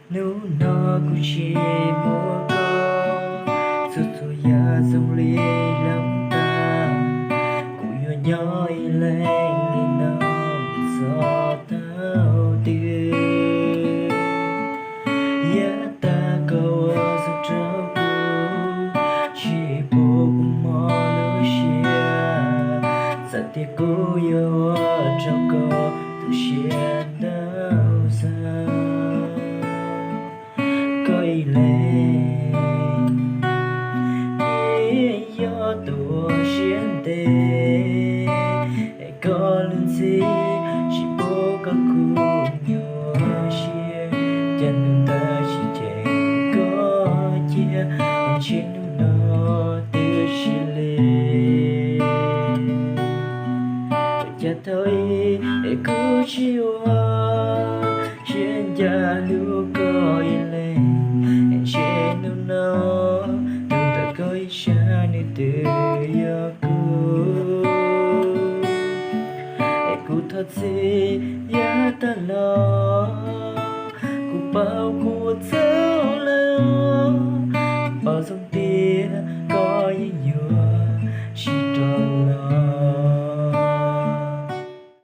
Hnub no kuv tsis muaj koj, txhua txhua yam zoo li lawm tag. Kuv yuav nyob ib leeg li no mus txog thaum twg? Yav tag koj ua zoo rau kuv, tsis pub kuv mob lub siab. Txawm tias kuv yuav ua rau koj tu siab ntau xav koj ib leeg, thiaj yog tus siab ntev. Es koj lub ntxhi tsis pub koj kuv nyuaj siab, cas ntu ntawd tsis ceev koj cia, ntshe hnub no twb tsis li. Cas thaum ub es kuv tsis ua siab ncaj hlub koj ib leeg, es ntshe hnub no tus ntawm koj ib sab nws twb yog kuv. Es kuv thov txim yav tag los, kuv paub kuv ua txhaum lawm, pom zoo